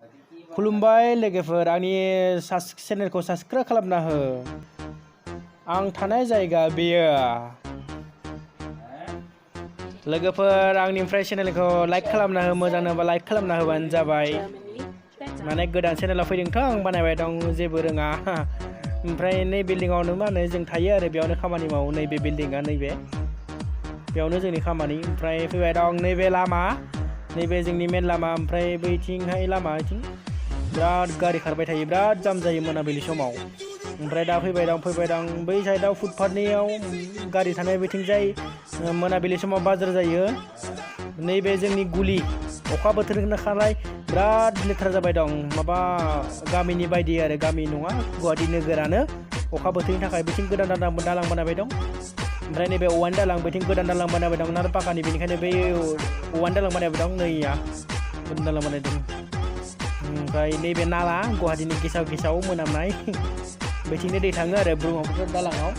खुलुमबाय लोगोफोर आंनि चेनेलखौ साबस्क्राइब खालामना हो आं थानाय जायगा बेयो लोगोफोर आंनिफ्राय चेनेलखौ लाइक खालामना हो मोजां नांबा लाइक खालामना होबानो जाबाय माने गोदान चेनेलाव फैदोंथ' आं बानायबाय दं जेबो रोङा ओमफ्राय नै बिल्डिंआवनो मा होनो जों थायो आरो बेयावनो खामानि मावो नैबे बिल्डिंआ नैबे बेयावनो जोंनि खामानि ओमफ्राय फैबाय दं नैबे लामा नैबे जोंनि मेन लामा ओमफ्राय बैथिंहाय लामाथिं बिराद गारि खारबाय थायो बिराद जाम जायो मोनाबिलि समाव ओमफ्राय दा फैबाय दं बै साइडआव फुटपाथनियाव गारि थानाय बैथिंजाय मोनाबिलि समाव बाजार जायो नैबे जोंनि गुलि अखा बोथोरनि खानाय बिराद लेथ्रा जाबाय दं माबा गामिनि बायदि आरो गामि नङा गुवाहाटि नोगोरानो अखा बोथोरनि थाखाय बिथिं गोदान दालां बानायबाय दं ओमफ्राय नैबे औवानि दालां बिथिं गोदान दालां बानायबाय दं नार पाकानि बेनिखायनो बै औवानि दालां बानायबाय दं नैया गोदान दालां बानायदों ओमफ्राय नैबे नाला गुवाहाटिनि गेसाव मोनामनाय बैथिंनो दै थाङो आरो ब्रह्मपुत्र दालाङाव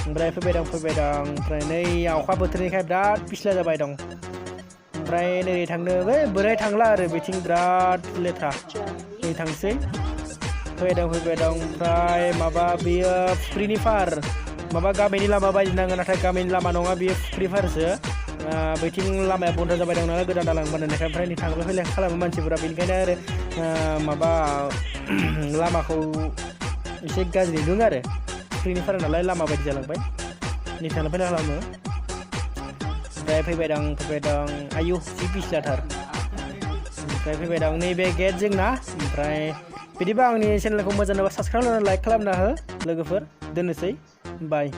ओमफ्राय फैबाय दं ओमफ्राय नै अखा बोथोरनिखाय बिराद फिस्ला जाबाय दं ओमफ्राय नै थांनो बोराय थांला आरो बिथिं बिराद लेथ्रा नै थांसै फैबाय दं ओमफ्राय माबा बेयो फुख्रिनि फार माबा गामिनि लामा बायदि नाङो नाथाय गामिनि लामा नङा बेयो फुख्रि फारसो बैथिं लामाया बन्द जाबाय दं नालाय गोदान दालां बानायनायखाय ओमफ्राय नै थांलाय फैलाय खालामो मानसिफोरा बेनिखायनो आरो माबा लामाखौ एसे गाज्रि नुदों आरो फुख्रिनि फार नालाय लामा बायदि जालांबाय नै थांलाय फैलाय खालामो ओमफ्राय फैबाय दं आयु जि पिस्लाथार ओमफ्राय फैबाय दं नैबे गेट जोंना ओमफ्राय बिदिबा आंनि चेनेलखौ मोजां नुबा साबस्क्राइब खालामना लाइक खालामना हो लोगोफोर दोननोसै बाय